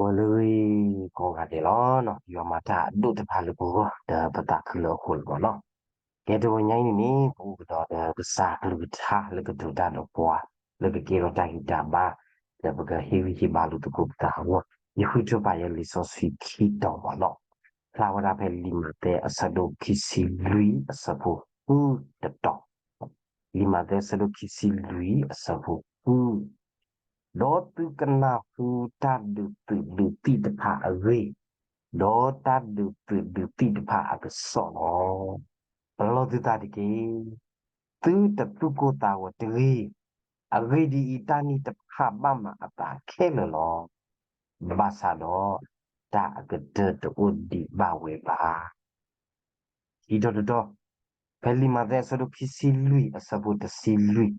အိၣ်လၢဂ့ၤကိးဂၤဒဲးလီၤ. ယွၤမၤတၢ်အဒိၣ်တဖၣ်လၢပဂီၢ် ဒီးပသးခုလၢအဃိလီၤနီၤ. ကဲတဝဲညါအံၤန့ၣ်န့ၣ် ပအိၣ်ကဒီးဒီးကစၢ်ကလုၢ်ကထါလၢကတိၤတၢ်ဒီးပှၤ လၢကကဲထီၣ်တၢ်ဂံၢ်တၢ်ဘါ ဒီးပကဟ့ၣ်ဂံၢ်ဟ့ၣ်ဘါလိာ်သကိးပသးအဂီၢ် ယဃုထၢပာ်ယဲလံာ်စီဆှံခံတီၤဘၣ်နီၤ. ဖျါဝဲဒၣ်ဖဲလံာ်မးသဲအဆၢဒိၣ်ခံဆံလွံၢ်အဆၢဖိဃုတတီၤ လံာ်မးသဲအဆၢဒိၣ်ခံဆံလွံၢ်အဆၢဖိဃု, ဒီးသုကနၢ်ဟူတၢ်ဒုးသုးဒုးသံၣ်တဖၣ်အဂ့ၢ်, ဒီးတၢ်ဒုးသုးဒုးသံၣ်တဖၣ်အကစီၣ်လီၤ. ပလီၢ်သုသးတက့ၢ်. သုတသူၣ်ကိၢ်သးဂီၤတဂ့ၤ. အဂ့ၢ်ဒ်အံၤ, တၢ်နံၣ်တဖၣ်ဘၣ်မၤအသးခဲလၢာ်လီၤ. ဘၣ်ဆၣ်ဒီး တၢ်အကတၢၢ်တအိၣ်ဒံးဘၣ်ဝဲဘၣ်. ခံတီၤတတီၤ, ဖဲလံာ်မးသဲအဆၢဒိၣ်ခံဆံလွံၢ်အဆၢဖိတဆံလွံၢ်,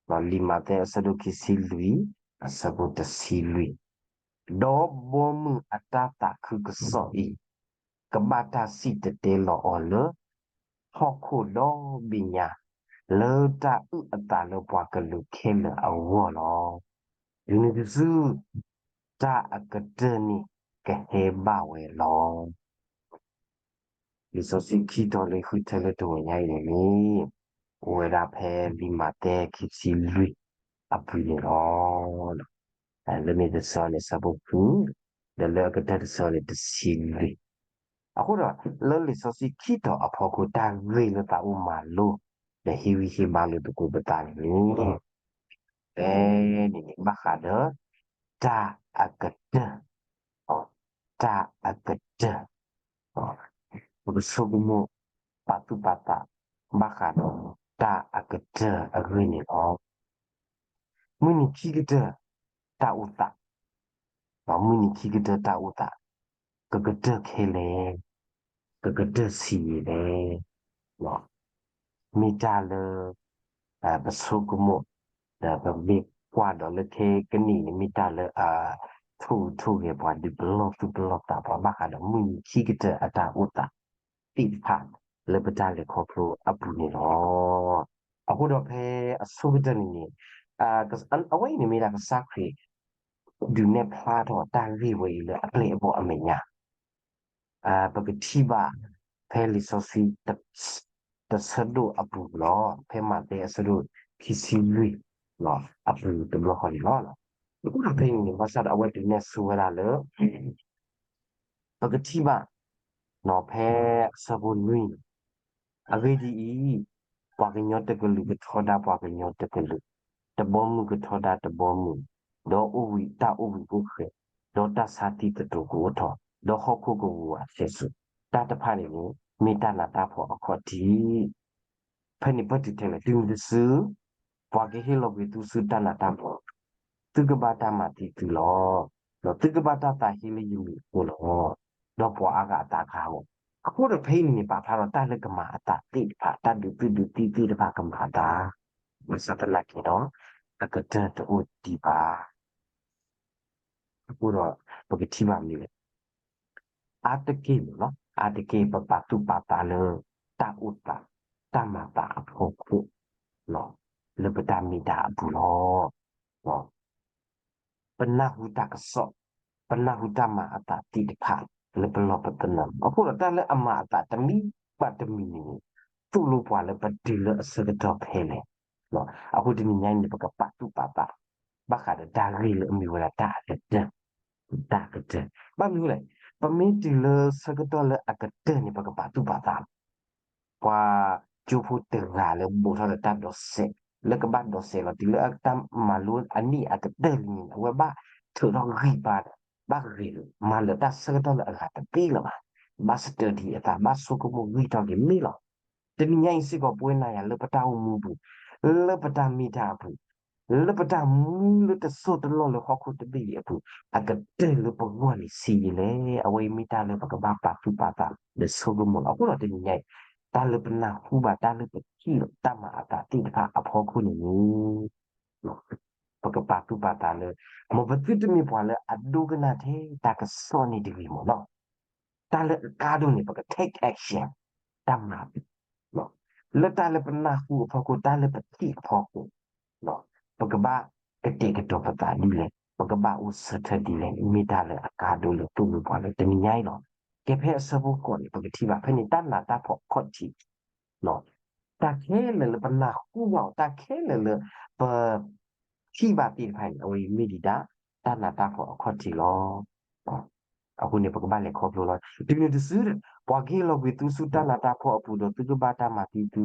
လံာ်မးသဲအဆၢဒိၣ်ခံဆံလွံၢ် အဆၢဖိတဆံလွံၢ်, ဒီးဘီမုၢ်အတၢ်သးခုကစီၣ်အံၤ ကဘၣ်တၢ်စံၣ်တဲၤတဲလီၤအီၤလၢ ဟီၣ်ခိၣ်ဒီဘ့ၣ်ညါ လၢတၢ်အုၣ်အသးလၢပှၤကလုာ်ခဲလၢာ်အဂီၢ်လီၤ. တုၤနုၤတစု တၢ်အကတၢၢ်န့ၣ်ကဟဲဘၣ်ဝဲလီၤ. လံာ်စီဆှံခံတီၤလၢယဃုထၢလၢတဂီၤညါအံၤန့ၣ်န့ၣ် အိၣ်ဝဲဒၣ်ဖဲလံာ်မးသဲခံဆံလွံၢ်အပူၤန့ၣ်လီၤ. လၢန့ၣ်တဆၢန့ၣ် အဆၢဖိဃု, ဒီးလၢအကတၢၢ်တဆၢန့ၣ် တဆံလွံၢ်. အဃိဒီး လၢလံာ်စီဆှံခံတီၤအဖီခိၣ် တၢ်ဂ့ၢ်လၢသးအိၣ်မၤလိ ဒီးဟ့ၣ်ဂံၢ်ဟ့ၣ်ဘါလိာ်သကိးပသးန့ၣ်န့ၣ် ဖဲန့ၣ်န့ၣ် ဘၣ်ဃးဒီး တၢ်အကတၢၢ်, တၢ်အကတၢၢ်, ပကဆိကမိၣ် ပာ်သူၣ်ပာ်သး ဘၣ်ဃးဒီး တၢ်အကတၢၢ်အဂ့ၢ်န့ၣ်လီၤ. မုၢ်နံၤခံကတၢၢ် တၢ်အိၣ်သး, မုၢ်နံၤခံကတၢၢ်တၢ်အိၣ်သး ကကတၢၢ်ခဲလၢာ်, ကကတၢၢ်ဆံးယံာ်လဲၣ်. မ့ၢ်တၢ်လၢ ပဆိကမိၣ် ဒီးပမ့ၢ်ကွၢ်ဒီးလၢခဲကနံၣ်န့ၣ် မ့ၢ်တၢ်လၢအထိၣ်ဟူးထိၣ်ဂဲၤပှၤ ဒုးပလီၢ်သူၣ်ပလီၢ်သးပှၤ ဘၣ်ဃးဒီးမုၢ်နံၤခံကတၢၢ်အတၢ်အိၣ်သး သ့ၣ်တဖၣ် လၢပတၢ်လဲၤခီဖျိအပူၤန့ၣ်လီၤ. အဃိဒီးဖဲအဆိကတၢၢ်န့ၣ်န့ၣ် အဝဲအံၤန့ၣ်မ့ၢ်ဒၣ်ကစၢ်ခရံာ် ဒုးနဲၣ်ဖျါထီၣ်တၢ်ဂ့ၢ်ဝဲအံၤလၢအပျဲၢ်အဘီၣ်အမဲာ်ညါ ပကထံၣ်ဘၣ် ဖဲလံာ်စီဆှံ တဆၢဒိၣ်အပူၤလီၤ. ဖဲမးသဲအဆၢဒိၣ်ခံဆံလွံၢ် အပူၤတဘျီဃီန့ၣ်လီၤ. အဃိဒီးဖဲအံၤန့ၣ် ဘၣ်ဆၣ်ဒီးအဝဲဒုးနဲၣ်ဆိဝဲဒၣ်လၢ ပကထံၣ်ဘၣ် ဖဲအဆၢဖိနွံန့ၣ် အဂ့ၢ်ဒ်အံၤ, ပှၤကညီတကလုာ်ကထီဒါပှၤကညီတကလုာ်, တဘီမုၢ်ကထီဒါတဘီမုၢ်, ဒီးအိၣ်ဝံၤတၢ်အိၣ်ဘှံးအိၣ်ဃဲၤ, ဒီးတၢ်ဆါသံသတြိာ်ကအိၣ်ထီၣ်, ဒီးဟီၣ်ခိၣ်ကဝီၤအဆဲးစူၤ, တၢ်တဖၣ်န့ၣ်န့ၣ် မ့ၢ်တၢ်နးတၢ်ဖှီၣ်အခီၣ်ထံး ဖဲန့ၣ်ပၢၢ်တုၤထဲလဲၣ် တုၤနုၤတစု ပှၤကဟ့ၣ်လီၤကွံာ်သုဆူတၢ်နးတၢ်ဖှီၣ်, သုကဘၣ်တၢ်မၤသံသုလီၤ. ဒီးသုကဘၣ်တၢ်သးဟ့လၢယမံၤအဃိလီၤ. ဒီးပှၤအါဂၤအသးကဟးဂီၤ, အဃိဒီးဖဲအံၤန့ၣ်န့ၣ် ပာ်ဖျါဒီးတၢ်လၢကမၤအသးသ့ၣ်တဖၣ်, တၢ်ဒုးသုးဒုးသံၣ်သ့ၣ်တဖၣ်ကမၤအသး, ဘၣ်ဆၣ်သနာ်က့ဒီး အကတၢၢ်တအိၣ်ဒံးဘၣ်. အဃိဒီး ပကထံၣ်ဘၣ်မနုၤလဲၣ် အါတက့ၢ်န့ၣ်လီၤ. အါတက့ၢ် ပပာ်သူၣ်ပာ်သးလၢ တၢ်အိၣ်သး တၢ်မၤသးအဖီခိၣ် လၢပတၢ်မ့ၢ်တၢ်အပူၤလီၤ. ပနၢ်ဟူတၢ်ကစီၣ်, ပနၢ်ဟူတၢ်မၤအသးသ့ၣ်တဖၣ် လၢပလီၢ်ပသနၢၣ်လီၤ. အဃိဒီးတၢ်လၢအမၤအသးတမံၤဘၣ်တမံၤန့ၣ် သိၣ်လိပှၤလၢပတုၤလၢအဆၢကတီၢ်ဖဲလဲၣ်. အဃိတနံၤညါအံၤန့ၣ် ပကပာ်သူၣ်ပာ်သး ဘၣ်ဃးဒီးတၢ်ဂ့ၢ်လၢအမ့ၢ်ဝဲဒၣ်တၢ်အကတၢၢ်, တၢ်အကတၢၢ်. ဘၣ်မနုၤလဲၣ်, ပမ့ၢ်တုၤလၢဆၢကတီၢ်လၢအကတၢၢ်န့ၣ် ပကပာ်သူၣ်ပာ်သးလီၤ. ပှၤကၠိဖိတဂၤလၢဘူးထီၣ်ဒီးတၢ်ဒိးစဲး လၢကဘၣ်ဒိးစဲးလီၤ တုၤလၢတၢ်မၤလိအနံၣ်အကတၢၢ်လံန့ၣ် အဝဲဘၣ်ထုးထီၣ်ဂံၢ်ဘါဒီး ဘၣ်ဂ့ၤလၢ မၤလၢာ်တၢ်ဆၢကတီၢ်လၢအဂၤတသ့လၢၤဘၣ်. ဘၣ် study အသး ဘၣ်ဆိကမိၣ်ဂံၢ်ထီၣ်က့ၤမ့ၢ်လီၤ. တနံၤညါအံၤစ့ၢ်ကီး ပဝဲနၤယၤလၢပတၢ်အိၣ်မူပူၤ, လၢပတၢ်မ့ၢ်တၢ်အပူၤ, လၢပတၢ်မူလၢတစိၢ်တလီၢ်လၢဟီၣ်ခိၣ်တဘ့ၣ်အံၤအပူၤ, အကတၢၢ်လၢပဂီၢ်န့ၣ်ဆံးယံာ်လဲၣ်. အဝဲအံၤမ့ၢ်တၢ်လၢပကဘၣ်ပာ်သူၣ်ပာ်သးဒီးဆိကမိၣ်လီၤ. အဃိဒီးတနံၤညါအံၤ တၢ်လၢပနၢ်ဟူဘၣ် တၢ်လၢပထံၣ်ဘၣ် တၢ်မၤအသးသ့ၣ်တဖၣ်အဖီခိၣ်န့ၣ်န့ၣ် ပကပာ်သူၣ်ပာ်သးလၢ မ်ပသုတမ့ၢ်ပှၤလၢအဒိကနၣ်ထဲတၢ်ကစီၣ်န့ၣ်တဂ့ၤမ့ၢ်နီၤ. တၢ်လၢအကါဒိၣ်န့ၣ် ပက take action တၢ်မၤ လၢတၢ်လၢပနၢ်ဟူအဖီခိၣ် တၢ်လၢပထံၣ်အဖီခိၣ် ပကဘၣ်ကတဲာ်ကတီၤပသးဒ်လဲၣ်. ပကဘၣ်အိၣ်ဆၢထၢၣ်ဒ်လဲၣ် မ့ၢ်တၢ်လၢအကါဒိၣ်လၢသိၣ်လိပှၤလၢတနံၤညါအံၤလီၤ. ကဲဖဲအဆၢဖိဃိးန့ၣ် ပကထံၣ်ဘၣ်ဖဲန့ၣ် တၢ်နးတၢ်ဖှီၣ်အခီၣ်ထံး တၢ်ခဲလၢာ်လၢပနၢ်ဟူဘၣ်အီၤ တၢ်ခဲလၢာ်လၢပ ထံၣ်ဘၣ်သ့ၣ်တဖၣ်န့ၣ် အဝဲအံၤမ့ၢ်ဒံးဒၣ် တၢ်နးတၢ်ဖှီၣ်အခီၣ်ထံးလီၤ. အဃိန့ၣ် ပကဘၣ်လဲၤခီဖျိလီၤ. တုၤနုၤတစု ပှၤကဟ့ၣ်လီၤကွံာ်သုဆူတၢ်နးတၢ်ဖှီၣ်အပူၤဒီး သုကဘၣ်တၢ်မၤသံသု,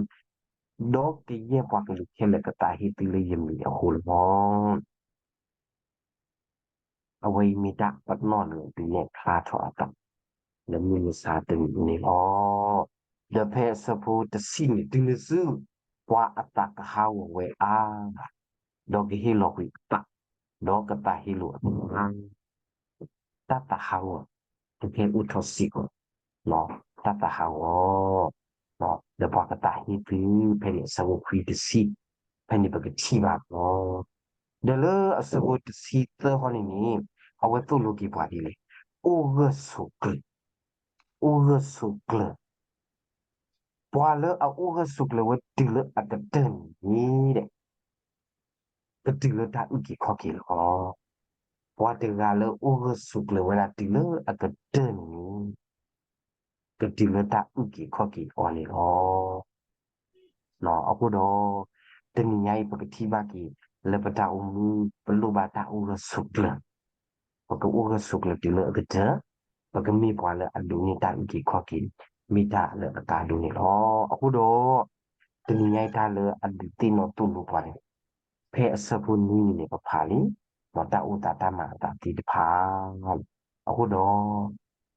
ဒီးကယဲၢ်ပှၤကလုာ်ခဲလၢာ်ကသးဟ့သုလၢယမံၤအဃိလီၤ. အဝဲအံၤမ့ၢ်တၢ်ပနီၣ်လၢဒုးနဲၣ်ဖျါထီၣ်အသး လၢမုၢ်မဆါတနံၤန့ၣ်လီၤ. ဒီးဖဲအဆၢဖိတဆံန့ၣ် တုၤနုၤတစု ပှၤအသးကဟးဂီၤဝဲအါ ဒီးကဟ့ၣ်လီၤကွံာ်အသး, ဒီးကသးဟ့လိာ်အသး တၢ်သးဟးဂီၤ တကဲအိၣ်ထီၣ်စ့ၢ်ကီး တၢ်သးဟးဂီၤ ဒီးပှၤကသးဟ့သု ဖဲန့ၣ်အဆၢဖိခွံတဆံ ဖဲန့ၣ်ပကထံၣ်ဘၣ်လီၤ. ဒီးလၢအဆၢဖိတဆံသၢဃီန့ၣ်န့ၣ် အဝဲသိၣ်လိက့ၤပှၤဒ်လဲၣ်, အိၣ်ဂၢၢ်ဆိးကျၢၤ, အိၣ်ဂၢၢ်ဆိးကျၢၤ ပှၤလၢအအိၣ်ဂၢၢ်ဆိးကျၢၤဝဲတုၤလၢအကတၢၢ်န့ၣ်န့ၣ် ကတုၤလၢတၢ်အုၣ်က့ၤခီၣ်က့ၤလီၤ. ပှၤတဂၤလၢအိၣ်ဂၢၢ်ဆိးကျၢၤဝဲဒၣ်တုၤလၢအကတၢၢ်န့ၣ်န့ၣ် ကတုၤလၢတၢ်အုၣ်က့ၤခီၣ်က့ၤအီၤန့ၣ်လီၤ. အဃိဒီး တနံၤညါအံၤ ပကထံၣ်ဘၣ်က့ၤ လၢပတၢ်အိၣ်မူ ပလိၣ်ဘၣ်တၢ်အိၣ်ဂၢၢ်ဆိးကျၢၤ, ပကအိၣ်ဂၢၢ်ဆိးကျၢၤတုၤလၢအကတၢၢ်, ပကမ့ၢ်ပှၤလၢအဒိးန့ၢ်တၢ်အုၣ်က့ၤခီၣ်က့ၤ မ့ၢ်တၢ်လၢအကါဒိၣ်န့ၣ်လီၤ. အဃိဒီး တနံၤညါအံၤတၢ်လၢအဒုးသ့ၣ်နီၣ်သိၣ်လိပှၤန့ၣ် ဖဲအဆၢဖိနွံန့ၣ်န့ၣ် ပဖးလံ, ဒီးတၢ်အိၣ်သးတၢ်မၤအသးသ့ၣ်တဖၣ် အဃိဒီး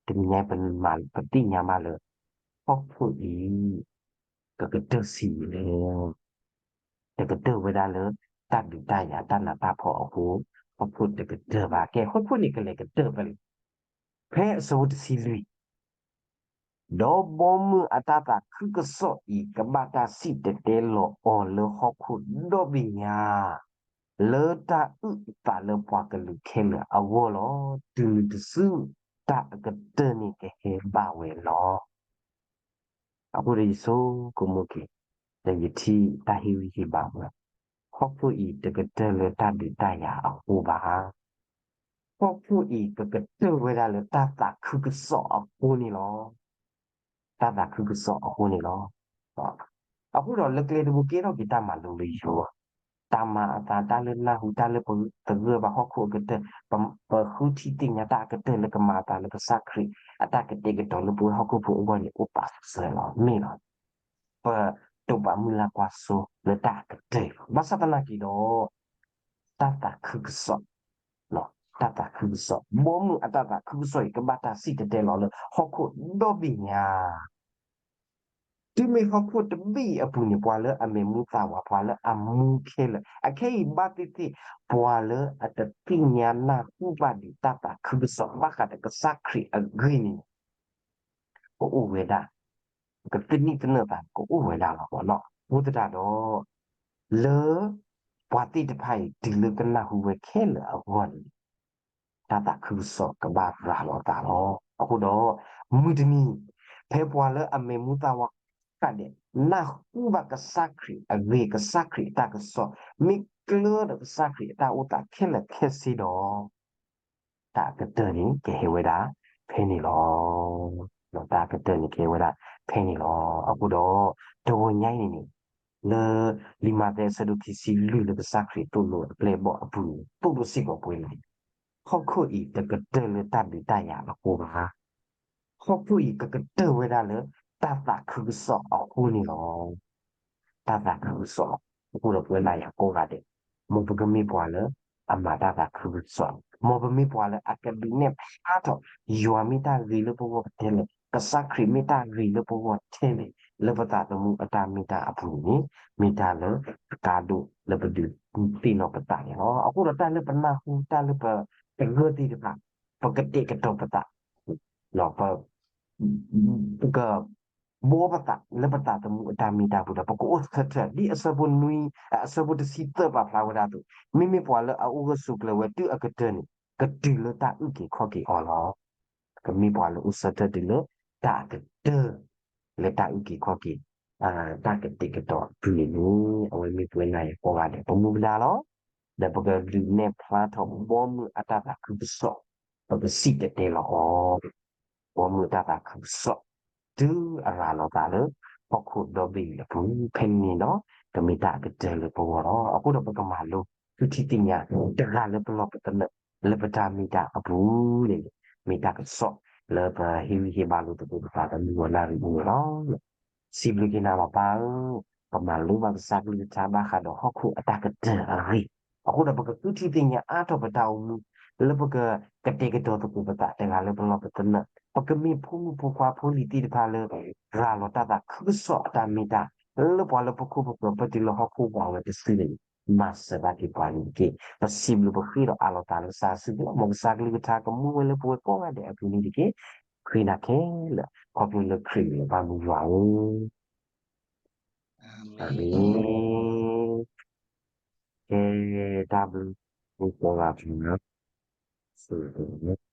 တနံၤညါအံၤ ပသ့ၣ်ညါဘၣ်လၢ ဟီၣ်ခိၣ်အံၤ ကကတၢၢ်ဆံးအံၤလၢ တကတၢၢ်ဝဲဒၣ်လၢ တၢ်ဒုးတၢ်ယၤတၢ်နးတၢ်ဖှီၣ်အဃိ, ဟီၣ်ခိၣ်တကတၢၢ်ဘၣ်. ကဲ ဟီၣ်ခိၣ်န့ၣ်ကလဲၤကတၢၢ်ဖဲလဲၣ်. ဖဲအဆၢဖိတဆံလွံၢ် ဒီးဘီမုၢ်အတၢ်သးခုကစီၣ်အံၤ ကဘၣ်တၢ်စံၣ်တဲၤတဲလီၤအီၤလၢဟီၣ်ခိၣ်ဒီဘ့ၣ်ညါ, လၢတၢ်အုၣ်အသးလၢပှၤကလုာ်ခဲလၢာ်အဂီၢ်လီၤ. တုၤနုၤတစု တၢ်အကတၢၢ်န့ၣ်ကဟဲဘၣ်ဝဲလီၤ. အဃိဒီးယဆိကမိၣ်က့ၤ ဒီးယထံၣ်တၢ်ဟ့ၣ်ဂံၢ်ဟ့ၣ်ဘါဝဲ, ဟီၣ်ခိၣ်အံၤတကတၢၢ်လၢတၢ်ဒုးတၢ်ယၤအဃိဘၣ်. ဟီၣ်ခိၣ်အံၤကကတၢၢ်ဝဲဒၣ်လၢတၢ်သးခုကစီၣ်အဃိန့ၣ်လီၤ. တၢ်သးခုကစီၣ်အဃိန့ၣ်လီၤ. အဃိဒီးလၢကျဲတဘိကဲထီၣ်က့ၤတၢ်မၤလိလၢယိၤ, တၢ်မၤအသး တၢ်လၢနၢ်ဟူ တၢ်လၢပသဂၢၢ်ဘၣ်ဟီၣ်ခိၣ်အကတၢၢ်, ပဃုထံၣ်သ့ၣ်ညါတၢ်အကတၢၢ်လၢကမၤအသးလၢကစၢ်ခရံာ် အတၢ်ကတဲာ်ကတီၤလၢပဝဲဟီၣ်ခိၣ်ဖိအဂီၢ်န့ၣ် အိၣ်ပာ်စၢၤလီၤ မ့ၢ်လီၤ. ပတိာ်ပာ်မုၢ်လၢ်ကွၢ်စိလၢတၢ်အကတၢၢ်လီၤ. ဘၣ်ဆၣ်သနာ်က့ဒီး တၢ်သးခုကစီၣ် တၢ်သးခုကစီၣ်, ဘီမုၢ်အတၢ်သးခုကစီၣ်အံၤ ကဘၣ်တၢ်စံၣ်တဲၤတဲလီၤလၢဟီၣ်ခိၣ်ဒီဘ့ၣ်ညါ. တုၤမ့ၢ်ဟီၣ်ခိၣ်တဘ့ၣ်အံၤအပူၤန့ၣ် ပှၤလၢအမဲာ်မူသးဝး ပှၤလၢအမူခဲလၢာ် အခဲအံၤဘၣ်သ့ၣ်သ့ၣ် ပှၤလၢအတသ့ၣ်ညါနၢ်ဟူဘၣ်ဒံးတၢ်သးခုကစီၣ် ဘၣ်ဃးဒီးကစၢ်ခရံာ်အဂ့ၢ်န့ၣ် ကအိၣ်ဝဲဒၣ်, ကသနံၣ်သနၢၣ်သး ကအိၣ်ဝဲဒၣ်လီၤ. အဃိသတးဒီး လၢ ပှၤသ့ၣ်တဖၣ်အံၤ တုၤလၢကနၢ်ဟူဝဲခဲလၢာ်အဂီၢ်န့ၣ် တၢ်သးခုကစီၣ်ကဘၣ်ရၤလီၤအသးလီၤ. အဃိဒီး မုၢ်တနံၤ ဖဲပှၤလၢအမဲာ်မူသးဝးကိးဂၤဒဲး နၢ်ဟူဘၣ်ကစၢ်ခရံာ်အဂ့ၢ် ကစၢ်ခရံာ်အတၢ်ကစီၣ် မ့ၢ်ကျၢဒီးကစၢ်ခရံာ်အတၢ်အိၣ်သးခဲလၢာ်ခဲဆ့ဒီး တၢ်အကတၢၢ်န့ၣ် ကဟဲဝဲဒၣ်ဖဲန့ၣ်လီၤ. တၢ်အကတၢၢ်န့ၣ် ကဟဲဝဲဒၣ်ဖဲန့ၣ်လီၤ. အဃိဒီး တဂီၤညါအံၤန့ၣ်န့ၣ် လၢ လံာ်မးသဲအဆၢဒိၣ်ခံဆံလွံၢ် လၢကစၢ်ခရံာ်သိၣ်လိအပျဲၢ်အဘီၣ်အပူၤန့ၣ် သိၣ်လိစ့ၢ်ကီးပှၤလၢ ဟီၣ်ခိၣ်အံၤတကတၢၢ်လၢတၢ်ဒုးတၢ်ယၤအဃိဘၣ်. ဟီၣ်ခိၣ်အံၤကကတၢၢ်ဝဲဒၣ်လၢ တၢ်သးခုကစီၣ်အဃိန့ၣ်လီၤ. တၢ်သးခုကစီၣ်အဃိဒီး ပဝဲနၤယၤကိးဂၤဒဲး မ်ပကမ့ၢ်ပှၤလၢအမၤတၢ်သးခုကစီၣ်, မ်ပမ့ၢ်ပှၤလၢအကဒုးနဲၣ်ဖျါထီၣ် ယွၤမ့ၢ်တၢ်ဂ့ၤလၢပဂီၢ်ထဲလဲၣ်, ကစၢ်ခရံာ်မ့ၢ်တၢ်ဂ့ၤလၢပဂီၢ်ထဲလဲၣ်, လၢပသးသမူအတၢ်မ့ၢ်တၢ်အပူၤန့ၣ် မ့ၢ်တၢ်လၢအကါဒိၣ်လၢပဒုးသ့ၣ်နီၣ်ပသးန့ၣ်လီၤ. အဃိဒီးတၢ်လၢပနၢ်ဟူ တၢ်လၢပသဂၢၢ်သ့ၣ်တဖၣ် ပကတဲာ်ကတီၤပသး ပ ပက ဘှီပသးလၢပသးသမူအတၢ်မ့ၢ်တၢ်ပူၤဒီး ပကအိၣ်ဆၢထၢၣ် ဒ်အဆၢဖိနွံ အဆၢဖိတဆံသၢပာ်ဖျါဝဲဒၣ်အသိး, မ့မ့ၢ်ပှၤလၢအအိၣ်ဂၢၢ်ဆိးကျၢၤဝဲတုၤအကတၢၢ်န့ၣ် ကတုၤလၢတၢ်အုၣ်က့ၤခီၣ်က့ၤအီၤလီၤ. ကမ့ၢ်ပှၤလၢအိၣ်ဆၢထၢၣ်တုၤလၢတၢ်အကတၢၢ် လၢတၢ်အုၣ်က့ၤခီၣ်က့ၤ တၢ်ကတဲာ်ကတီၤအပူၤန့ၣ် အဝဲမ့ၢ်ပဝဲနၤယၤကိးဂၤဒဲး ပမူပဒါလီၤ. ဒီးပကဒုးနဲၣ်ဖျါထီၣ်ဘီမုၢ်အတၢ်သးခုကစီၣ်, ပကစံၣ်တဲၤတဲလီၤအီၤ, ဘီမုၢ်အတၢ်သးခုကစီၣ်, တုၤအရၤလီၤသးလၢ ဟီၣ်ခိၣ်ဒီဘ့ၣ်အံၤအပူၤ, ဖဲန့ၣ်န့ၣ်ဒီး ကမ့ၢ်တၢ်အကတၢၢ်လၢပဂီၢ်လီၤ. အဃိဒီးပကမၤလိဃုထံၣ်သ့ၣ်ညါ တဂၤလၢပလီၢ်ပသနၢၣ် လၢပတၢ်မ့ၢ်တၢ်အပူၤန့ၣ် မ့ၢ်တၢ်ကစီၣ်လၢပဟ့ၣ်ဂံၢ်ဟ့ၣ်ဘါလိာ်သကိးပသးတနံၤဂီၤနၣ်ရံၣ်အံၤန့ၣ်လီၤ. စံးဘျုးက့ၤနၤလီၤပၢ်ဧၢ, ပမၤလိဘၣ်ကစၢ်ကလုၢ်ကထါဘၣ်ဃးဒီး ဟီၣ်ခိၣ်အတၢ်ကတၢၢ်အဂ့ၢ်, အဃိဒီးပကဃုထံၣ်သ့ၣ်ညါအါထီၣ်ပတၢ်အိၣ်မူ လၢပကကတဲာ်ကတီၤသကိးပသး တဂၤလၢပလီၢ်ပသနၢၣ်, ပကမ့ၢ်ဖိမုၣ်ဖိခွါဖိလံၤသ့ၣ်တဖၣ်လၢ ရၤလီၤတၢ်သးခုကစီၣ်အတၢ်မ့ၢ်တၢ် လၢပှၤလၢပခိၣ်ပဃၢၤ ပတုၤလၢဟီၣ်ခိၣ်ဘၣ်ဝဲတစုန့ၣ် မၤစၢၤဘၣ်က့ၤပှၤန့ၣ်တက့ၢ်. ပစံးဘျုးပဃ့ဒီးအးလီၤသးလၢကစၢ်စုပူၤလီၤ. မ်ကစၢ်ကလုၢ်ကထါကမူဝဲလၢပဝဲကိးဂၤဒဲးအပူၤန့ၣ်တက့ၢ်. ဃ့နၤခဲလၢာ် ခီဖျိလၢခရံာ်အမံၤ ပၢ်မုၢ်ယွၤဧၢ, အၤမ့ၣ်. ကဲတၢ်ဘျုးကိးဂၤဒဲး,